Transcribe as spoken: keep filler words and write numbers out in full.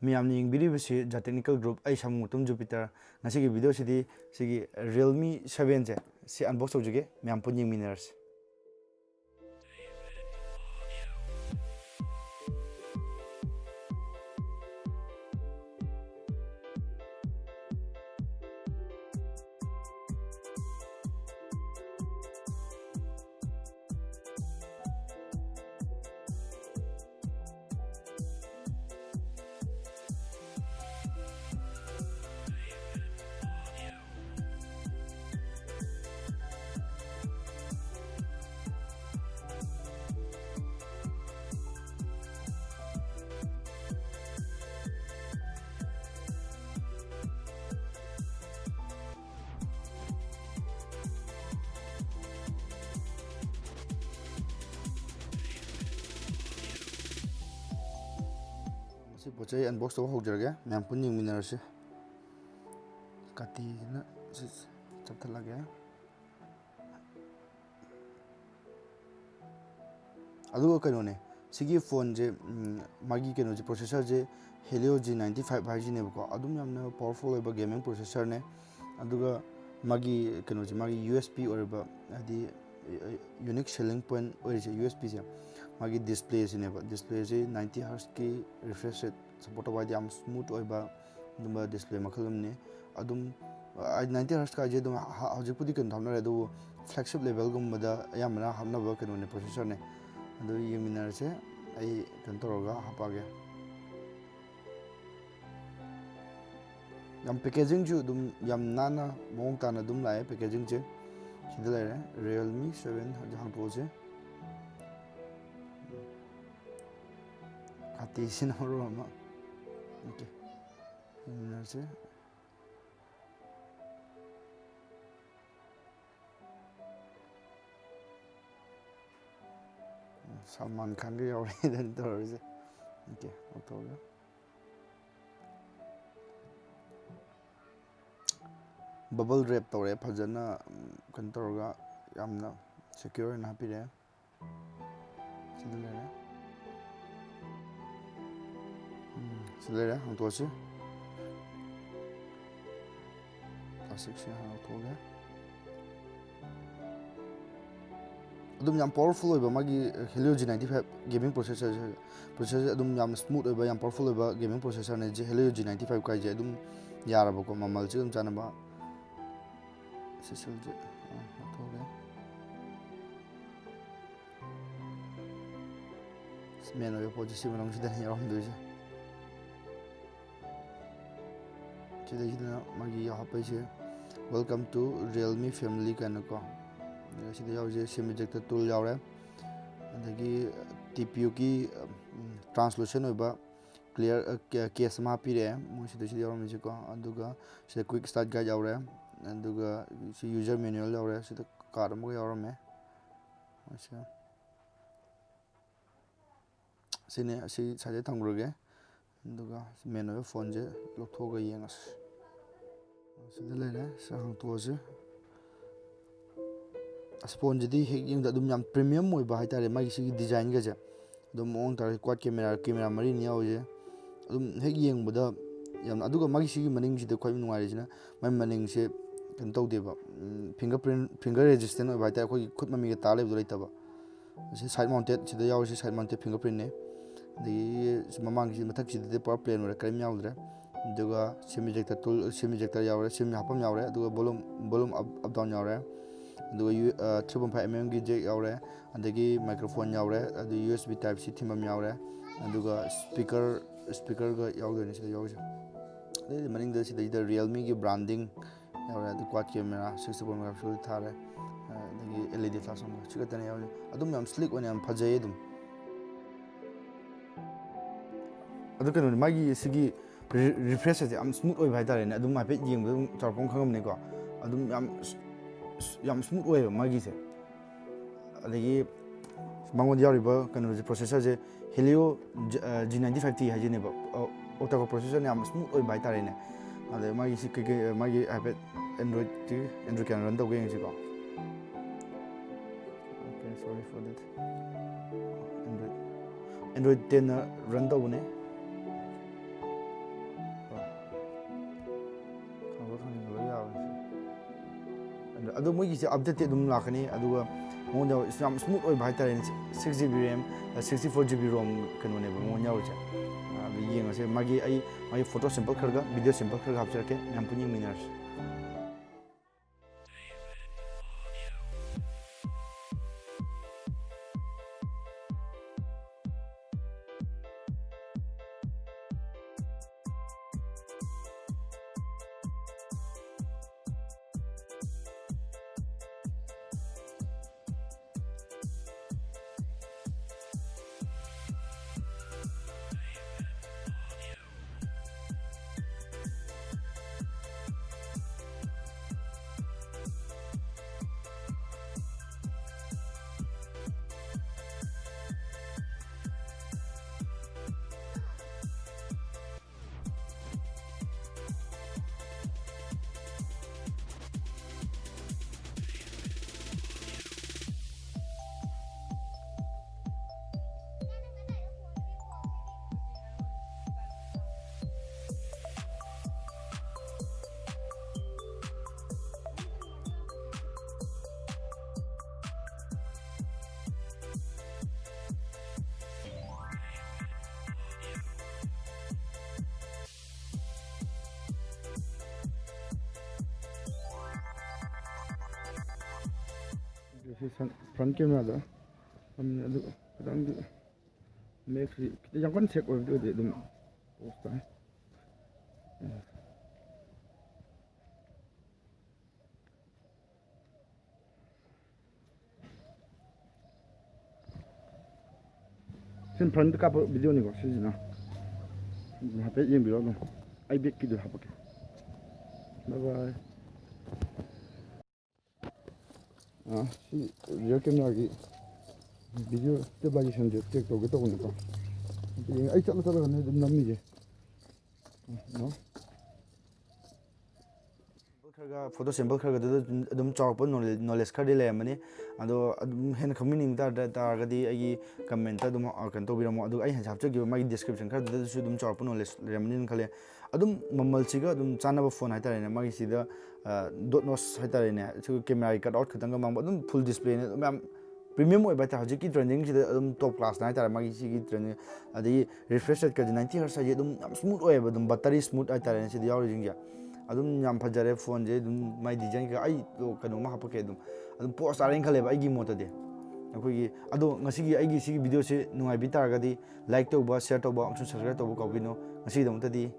ꯃꯌꯥꯝꯅ ꯌꯦꯡꯕꯤꯔꯤꯕꯁꯤ The Technical Group, ꯑꯩ ꯁꯥꯃꯨ ꯃꯇꯨꯝ ꯖꯨꯄꯤꯇꯔ꯫ ꯉꯁꯤꯒꯤ ꯚꯤꯗꯤꯑꯣꯁꯤꯗꯤ ꯁꯤꯒꯤ Realme seven ꯁꯦ ꯁꯤ unbox ꯇꯧꯖꯒꯦ, ꯃꯌꯥꯝ ꯄꯨꯟꯅ ꯌꯦꯡꯃꯤꯟꯅꯔꯁꯤ꯫ ꯃꯁꯤ ꯄꯣꯠ ꯆꯩ unbox ꯇꯧꯕ ꯍꯧꯖꯔꯒꯦ, ꯃꯌꯥꯝ ꯄꯨꯟꯅ ꯌꯦꯡꯃꯤꯟꯅꯔꯁꯤ꯫ ꯀꯥꯇꯤꯁꯤꯅ ꯁꯤ ꯆꯞꯊꯠꯂꯒꯦ꯫ ꯑꯗꯨꯒ ꯀꯩꯅꯣꯅꯦ, ꯁꯤꯒꯤ ꯐꯣꯟꯁꯦ, ꯎꯝ, ꯃꯥꯒꯤ ꯀꯩꯅꯣꯁꯦ, processor ꯁꯦ Helio G ninety five ꯍꯥꯏꯁꯤꯅꯦꯕꯀꯣ꯫ ꯑꯗꯨꯝ ꯌꯥꯝꯅ powerful ꯑꯣꯏꯕ gaming processor ꯅꯦ꯫ ꯑꯗꯨꯒ ꯃꯥꯒꯤ ꯀꯩꯅꯣꯁꯦ, ꯃꯥꯒꯤ USP ꯑꯣꯏꯔꯤꯕ, ꯍꯥꯏꯗꯤ, unique selling point ꯑꯣꯏꯔꯤꯁꯦ, USP ꯁꯦ ꯃꯥꯒꯤ display ꯁꯤꯅꯦꯕ꯫ Display ꯁꯤ ninety hertz ꯀꯤ refresh rate support ꯇꯧꯕ, ꯍꯥꯏꯗꯤ ꯌꯥꯝ smooth ꯑꯣꯏꯕ ꯑꯗꯨꯝꯕ display ꯃꯈꯜ ꯑꯃꯅꯤ꯫ ꯑꯗꯨꯝ, ꯑ, ninety hertz ꯀꯥꯏꯁꯦ ꯑꯗꯨꯝ ꯍ-, ꯍꯧꯖꯤꯛꯄꯨꯗꯤ ꯀꯩꯅꯣ ꯍꯥꯞꯅꯔꯦ, ꯑꯗꯨꯕꯨ flagship level ꯒꯨꯝꯕꯗ ꯑꯌꯥꯝꯕꯅ ꯍꯥꯞꯅꯕ ꯀꯩꯅꯣꯅꯦ, processor ꯅꯦ꯫ ꯑꯗꯨ ꯌꯦꯡꯃꯤꯟꯅꯔꯁꯦ, ꯑꯩ ꯀꯩꯅꯣ ꯇꯧꯔꯒ ꯍꯥꯞꯄꯛꯑꯒꯦ꯫ ꯌꯥꯝ packaging ꯁꯨ ꯑꯗꯨꯝ ꯌꯥꯝ ꯅꯥꯟꯅ, ꯃꯑꯣꯡ ꯇꯥꯅ ꯑꯗꯨꯝ ꯂꯥꯛꯑꯦ packaging ꯁꯦ꯫ ꯁꯤꯗ ꯂꯩꯔꯦ Realme seven, ꯍꯧꯖꯤꯛ ꯍꯥꯡꯇꯣꯛꯑꯁꯦ꯫ ꯀꯥꯇꯤꯁꯤꯅ ꯃꯔꯣꯜ ꯑꯃ꯫ OK, ꯌꯦꯡꯃꯤꯟꯅꯔꯁꯦ꯫ ꯁꯜꯃꯥꯟ ꯈꯥꯟꯒ ꯌꯥꯎꯔꯦꯗꯅ ꯇꯧꯔꯤꯁꯦ꯫ OK, ꯂꯧꯊꯣꯛꯑꯒ bubble wrap ꯇꯧꯔꯦ ꯐꯖꯅ, ꯎꯝ, ꯀꯩꯅꯣ ꯇꯧꯔꯒ ꯌꯥꯝꯅ secure ꯑꯣꯏꯅ ꯍꯥꯞꯄꯤꯔꯦ꯫ ꯁꯤꯗ ꯂꯩꯔꯦ꯫ ꯎꯝ, ꯁꯤ ꯂꯩꯔꯦ, ꯍꯥꯡꯇꯣꯛꯑꯁꯤ꯫ ꯀ꯭ꯂꯥꯁꯤꯛꯁꯦ ꯍꯥꯟꯅ ꯂꯧꯊꯣꯛꯑꯒꯦ꯫ ꯑꯗꯨꯝ ꯌꯥꯝ ꯄꯥꯋꯔꯐꯨꯜ ꯑꯣꯏꯕ ꯃꯥꯒꯤ Helio G ninety five gaming processor ꯁꯦ, processor ꯁꯦ ꯑꯗꯨꯝ ꯌꯥꯝ ꯁ꯭ꯃꯨꯠ ꯑꯣꯏꯕ, ꯌꯥꯝ ꯄꯥꯋꯔꯐꯨꯜ ꯑꯣꯏꯕ gaming processor ꯅꯦ꯫ Helio G ninety five ꯀꯥꯏꯁꯦ ꯑꯗꯨꯝ ꯌꯥꯔꯕꯀꯣ, ꯃꯃꯜꯁꯨ ꯑꯗꯨꯝ ꯆꯥꯟꯅꯕ꯫ ꯁꯤꯁꯦꯜꯁꯦ, ꯑ, ꯂꯧꯊꯣꯛꯑꯒꯦ꯫ ꯃꯦꯟ ꯑꯣꯏꯕ ꯄꯣꯠꯁꯦ ꯁꯤ ꯃꯅꯨꯡꯁꯤꯗꯅꯤ ꯌꯥꯎꯔꯝꯗꯣꯏꯁꯦ꯫ ꯁꯤꯗꯩꯁꯤꯗꯅ ꯃꯥꯒꯤ ꯍꯥꯞꯄꯩꯁꯦ, "Welcome to Realme family" ꯀꯥꯏꯅꯀꯣ꯫ ꯑꯗꯨꯒ ꯁꯤꯗ ꯌꯥꯎꯔꯤꯁꯦ sim ejector tool ꯌꯥꯎꯔꯦ, ꯑꯗꯒꯤ T P U ꯒꯤ, ꯎꯝ, translucent ꯑꯣꯏꯕ clear, ꯑ, ꯀꯦ-, case ꯑꯃ ꯍꯥꯞꯄꯤꯔꯛꯑꯦ ꯃꯣꯏ ꯁꯤꯗꯩꯁꯤꯗ ꯌꯥꯎꯔꯝꯃꯤꯁꯦꯀꯣ꯫ ꯑꯗꯨꯒ ꯁꯤꯗ quick start guide ꯌꯥꯎꯔꯦ, ꯑꯗꯨꯒ ꯁꯤ user manual ꯌꯥꯎꯔꯦ, ꯁꯤꯗ card ꯑꯃꯒ ꯌꯥꯎꯔꯝꯃꯦ꯫ ꯃꯣꯏꯁꯦ ꯁꯤꯅꯦ, ꯑꯁꯤ ꯁꯥꯏꯗ ꯊꯝꯈ꯭ꯔꯒꯦ꯫ ꯑꯗꯨꯒ ꯃꯦꯟ ꯑꯣꯏꯕ ꯐꯣꯟꯁꯦ ꯂꯧꯊꯣꯛꯑꯒ ꯌꯦꯡꯉꯁꯤ꯫ ꯁꯤꯗ ꯂꯩꯔꯦ, ꯁꯤ ꯍꯥꯡꯇꯣꯛꯑꯁꯤ꯫ ꯑꯁ, ꯐꯣꯟꯁꯤꯗꯤ ꯍꯦꯛ ꯌꯦꯡꯕꯗ ꯑꯗꯨꯝ ꯌꯥꯝ premium ꯑꯣꯏꯕ ꯍꯥꯏꯇꯥꯔꯦ, ꯃꯥꯒꯤ ꯁꯤꯒꯤ designꯒꯁꯦ꯫ ꯑꯗꯨꯝ ꯃꯑꯣꯡ ꯇꯥꯔꯒ quad camera, camera ꯃꯔꯤꯅꯤ ꯌꯥꯎꯔꯤꯁꯦ꯫ ꯑꯗꯨꯝ ꯍꯦꯛ ꯌꯦꯡꯕꯗ ꯌꯥꯝꯅ, ꯑꯗꯨꯒ ꯃꯥꯒꯤ ꯁꯤꯒꯤ ꯃꯅꯤꯡꯁꯤꯗ ꯈ꯭ꯋꯥꯏ ꯅꯨꯡꯉꯥꯏꯔꯤꯁꯤꯅ ꯃꯥꯏ ꯃꯅꯤꯡꯁꯦ ꯀꯩꯅꯣ ꯇꯧꯗꯦꯕ, ꯎꯝ, fingerprint, finger resistant ꯑꯣꯏꯕ ꯍꯥꯏꯇꯥꯔꯦ, ꯑꯩꯈꯣꯏꯒꯤ ꯈꯨꯠ ꯃꯃꯤꯒ ꯇꯥ ꯂꯩꯕꯗꯣ ꯂꯩꯇꯕ꯫ ꯁꯤ side mounted, ꯁꯤꯗ ꯌꯥꯎꯔꯤꯁꯤ side mounted fingerprintꯅꯦ꯫ ꯑꯗꯒꯤ ꯁꯤ ꯃꯃꯥꯡꯒꯤ ꯃꯊꯛꯁꯤꯗꯗꯤ ꯄꯨꯔꯥ plain ꯑꯣꯏꯔꯦ, ꯀꯔꯤꯝ ꯌꯥꯎꯗ꯭ꯔꯦ꯫ ꯑꯗꯨꯒ sim ejector tool, sim ejector ꯌꯥꯎꯔꯦ, sim ꯍꯥꯞꯐꯝ ꯌꯥꯎꯔꯦ, ꯑꯗꯨꯒ volume, volume up, up down ꯌꯥꯎꯔꯦ꯫ ꯑꯗꯨꯒ ꯌꯨ-, ꯑ, three point five mm ꯒꯤ jack ꯌꯥꯎꯔꯦ, ꯑꯗꯒꯤ microphone ꯌꯥꯎꯔꯦ, ꯑꯗꯨ U S B type C ꯊꯤꯟꯐꯝ ꯌꯥꯎꯔꯦ, ꯑꯗꯨꯒ speaker, speakerꯒ ꯌꯥꯎꯗꯣꯏꯅꯦ ꯁꯤꯗ ꯌꯥꯎꯔꯤꯁꯦ꯫ ꯑꯗꯩꯗꯤ ꯃꯅꯤꯡꯗ ꯁꯤꯗꯩꯗ Realmeꯒꯤ branding ꯌꯥꯎꯔꯦ, ꯑꯗꯨ quad camera sixty four megapixel ꯊꯥꯔꯦ, ꯑꯗꯒꯤ L E D flash ꯑꯃꯒ, ꯁꯤ ꯈꯛꯇꯅꯦ ꯌꯥꯎꯔꯤꯁꯦ꯫ ꯑꯗꯨꯝ ꯌꯥꯝ sleek ꯑꯣꯏꯅ ꯌꯥꯝ ꯐꯖꯩ ꯑꯗꯨꯝ꯫ ꯑꯗꯨ ꯀꯩꯅꯣꯅꯤ, ꯃꯥꯒꯤ ꯁꯤꯒꯤ ꯔꯤ-, refresh ꯑꯁꯦ ꯌꯥꯝ smooth ꯑꯣꯏꯕ ꯍꯥꯏꯇꯥꯔꯦꯅꯦ꯫ ꯑꯗꯨꯝ ꯍꯥꯏꯐꯦꯠ ꯌꯦꯡꯕꯗ ꯑꯗꯨꯝ ꯆꯥꯎꯔꯥꯛꯄ ꯑꯃ ꯈꯪꯉꯝꯅꯤꯀꯣ꯫ ꯑꯗꯨꯝ ꯌꯥꯝ ꯁ-, ꯁ-, ꯌꯥꯝ smooth ꯑꯣꯏꯌꯦꯕ ꯃꯥꯒꯤꯁꯦ꯫ ꯑꯗꯒꯤ ꯃꯉꯣꯟꯗ ꯌꯥꯎꯔꯤꯕ ꯀꯩꯅꯣꯁꯦ, processorꯁꯦ Helio G-, ꯑ, G ninety five T ꯍꯥꯏꯁꯤꯅꯦꯕ꯫ ꯑ, octa-core processorꯅ ꯌꯥꯝ smooth ꯑꯣꯏꯕ ꯍꯥꯏꯇꯥꯔꯦꯅꯦ꯫ ꯑꯗꯩ ꯃꯥꯒꯤ ꯁꯤ ꯀꯩꯀꯩ, ꯃꯥꯒꯤ ꯍꯥꯏꯐꯦꯠ Androidꯀꯤ, Android ꯀꯌꯥꯅ run ꯇꯧꯒꯦ ꯌꯦꯡꯁꯤꯀꯣ꯫ Okay, sorry for that. Android, Android ten ꯅ run ꯇꯧꯕꯅꯦ꯫ ꯑꯗꯣ ꯃꯣꯏꯒꯤꯁꯦ ꯑꯞꯗꯦꯠꯇꯤ ꯑꯗꯨꯝ ꯂꯥꯛꯀꯅꯤ꯫ ꯑꯗꯨꯒ ꯃꯉꯣꯟꯗ ꯌꯥꯝ ꯁ꯭ꯃꯨꯠ ꯑꯣꯏꯕ ꯍꯥꯏꯇꯥꯔꯦꯅꯦ꯫ Six G B RAM, sixty four G B ꯔꯣꯝ ꯀꯩꯅꯣꯅꯦꯕ ꯃꯉꯣꯟꯗ ꯌꯥꯎꯔꯤꯁꯦ꯫ ꯑꯗꯨ ꯌꯦꯡꯉꯁꯦ꯫ ꯃꯥꯒꯤ, ꯑꯩ ꯃꯥꯒꯤ ꯐꯣꯇꯣ ꯁꯦꯝꯄꯜ ꯈꯔꯒ ꯚꯤꯗꯤꯑꯣ ꯁꯦꯝꯄꯜ ꯈꯔꯒ ꯍꯥꯞꯆꯔꯛꯀꯦ, ꯃꯌꯥꯝ ꯄꯨꯟꯅ ꯌꯦꯡꯃꯤꯟꯅꯔꯁꯤ꯫ ꯁꯤ ꯐ꯭ꯔꯟ ꯀꯦꯃꯦꯔꯥꯗ ꯊꯝꯃꯦ꯫ ꯑꯗꯨ ꯈꯤꯇꯪꯗꯤ ꯃꯌꯦꯛꯁꯤ ꯈꯤꯇꯪ ꯌꯥꯝ ꯀꯟꯅ ꯁꯦꯛ ꯑꯣꯏꯕꯗꯤ ꯑꯣꯏꯗꯦ, ꯑꯗꯨꯝ ꯄꯣꯁ ꯇꯥꯏ꯫ ꯁꯤ ꯐ꯭ꯔꯟꯗ ꯀꯥꯞꯄ ꯚꯤꯗꯤꯑꯣꯅꯤꯀꯣ ꯁꯤꯁꯤꯅ꯫ ꯑꯗꯨꯝ ꯍꯥꯏꯐꯦꯠ ꯌꯦꯡꯕꯤꯔꯣ ꯑꯗꯨꯝ꯫ ꯑꯩ ꯕꯦꯛꯀꯤꯗꯨ ꯍꯥꯞꯄꯛꯀꯦ꯫ ꯕꯥꯏ ꯕꯥꯏ꯫ ꯑꯥ, ꯁꯤ ꯔꯤꯌꯔ ꯀꯦꯃꯦꯔꯥꯒꯤ ꯚꯤꯗꯤꯑꯣ ꯁ꯭ꯇꯦꯕꯤꯂꯥꯏꯖꯦꯁꯟꯁꯦ ꯆꯦꯛ ꯇꯧꯒꯦ ꯇꯧꯕꯅꯤꯀꯣ꯫ ꯑꯗꯨ ꯌꯦꯡ-, ꯑꯩ ꯆꯠꯂ ꯆꯠꯂꯒꯅꯦ ꯑꯗꯨꯝ ꯅꯝꯃꯤꯁꯦ꯫ ꯑꯥ, ꯈꯔ ꯐꯣꯇꯣ ꯁꯦꯝꯄꯜ ꯈꯔ ꯈꯔꯗꯨꯗ ꯑꯗꯨꯝ ꯆꯥꯎꯔꯛꯄ ꯅꯣꯂꯦꯖ ꯈꯔꯗꯤ ꯂꯩꯔꯝꯃꯅꯤ꯫ ꯑꯗꯣ ꯑꯗꯨꯝ ꯍꯦꯟꯅ ꯈꯪꯕꯤꯅꯤꯡ ꯇꯥꯔ- ꯇꯥꯔꯒꯗꯤ ꯑꯩꯒꯤ ꯀꯃꯦꯟꯇ ꯑꯗꯨꯝ ꯑ, ꯀꯩꯅꯣ ꯇꯧꯕꯤꯔꯝꯃꯣ꯫ ꯑꯗꯨꯒ ꯑꯩ ꯍꯧꯖꯤꯛ ꯍꯥꯞꯆꯈꯤꯕ ꯃꯥꯒꯤ ꯗꯤꯁꯀ꯭ꯔꯤꯞꯁꯟ ꯈꯔꯗꯨꯗꯁꯨ ꯑꯗꯨꯝ ꯆꯥꯎꯔꯛꯄ ꯅꯣꯂꯦꯖ ꯂꯩꯔꯝꯃꯅꯤꯅ ꯈꯜꯂꯦ꯫ ꯑꯗꯨꯝ ꯃꯃꯜꯁꯤꯒ ꯑꯗꯨꯝ ꯆꯥꯟꯅꯕ ꯐꯣꯟ ꯍꯥꯏꯇꯥꯔꯦꯅꯦ, ꯃꯥꯒꯤꯁꯤꯗ ꯗꯣꯠ ꯅꯣꯁ ꯍꯥꯏꯇꯥꯔꯦꯅꯦ, ꯁꯤꯒ ꯀꯦꯃꯦꯔꯥꯒꯤ ꯀꯠ ꯑꯥꯎꯠ ꯈꯤꯇꯪꯒ ꯃꯥꯡꯕ, ꯑꯗꯨꯝ ꯐꯨꯜ ꯗꯤꯁꯄ꯭ꯂꯦꯅꯦ, ꯑꯗꯨꯝ ꯌꯥꯝ ꯄ꯭ꯔꯤꯃꯤꯌꯝ ꯑꯣꯏꯕ ꯍꯥꯏꯇꯥꯔꯦ꯫ ꯍꯧꯖꯤꯛꯀꯤ ꯇ꯭ꯔꯦꯟꯗꯤꯡꯁꯤꯗ ꯑꯗꯨꯝ ꯇꯣꯞ ꯀ꯭ꯂꯥꯁꯅ ꯍꯥꯏꯇꯥꯔꯦ ꯃꯥꯒꯤ ꯁꯤꯒꯤ ꯇ꯭ꯔꯦꯟꯗꯤꯡ꯫ ꯑꯗꯒꯤ ꯔꯤꯐ꯭ꯔꯦꯁ ꯔꯦꯠꯀꯁꯦ ꯅꯥꯏꯟꯇꯤ ꯍꯔꯠꯁ ꯍꯥꯏꯁꯦ ꯑꯗꯨꯝ ꯌꯥꯝ ꯁ꯭ꯃꯨꯠ ꯑꯣꯏꯌꯦꯕ, ꯑꯗꯨꯝ ꯕꯇꯔꯤ ꯁ꯭ꯃꯨꯠ ꯍꯥꯏꯇꯥꯔꯦꯅꯦ ꯁꯤꯗ ꯌꯥꯎꯔꯤꯁꯤꯡꯁꯦ꯫ ꯑꯗꯨꯝ ꯌꯥꯝ ꯐꯖꯔꯦ ꯐꯣꯟꯁꯦ꯫ ꯑꯗꯨꯝ ꯃꯥꯏ ꯗꯤꯖꯥꯏꯟ ꯀꯩꯀꯥ ꯑꯩ ꯀꯩꯅꯣꯝꯃ ꯍꯥꯞꯄꯛꯀꯦ꯫ ꯑꯗꯨꯝ ꯑꯗꯨꯝ ꯄꯣꯁ ꯇꯥꯔꯦꯅ ꯈꯜꯂꯦꯕ ꯑꯩꯒꯤ ꯃꯣꯠꯇꯗꯤ꯫ ꯑꯩꯈꯣꯏꯒꯤ ꯑꯗꯣ ꯉꯁꯤꯒꯤ ꯑꯩꯒꯤ ꯁꯤꯒꯤ ꯚꯤꯗꯤꯑꯣꯁꯤ ꯅꯨꯡꯉꯥꯏꯕꯤ ꯇꯥꯔꯒꯗꯤ ꯂꯥꯏꯛ ꯇꯧꯕ, ꯁꯤꯌꯔ ꯇꯧꯕ ꯑꯃꯁꯨꯡ ꯁꯕꯁꯀ꯭ꯔꯥꯏꯕ ꯇꯧꯕ ꯀꯥꯎꯕꯤꯅꯣ꯫ ꯉꯁꯤꯒꯤꯗꯃꯛꯇꯗꯤ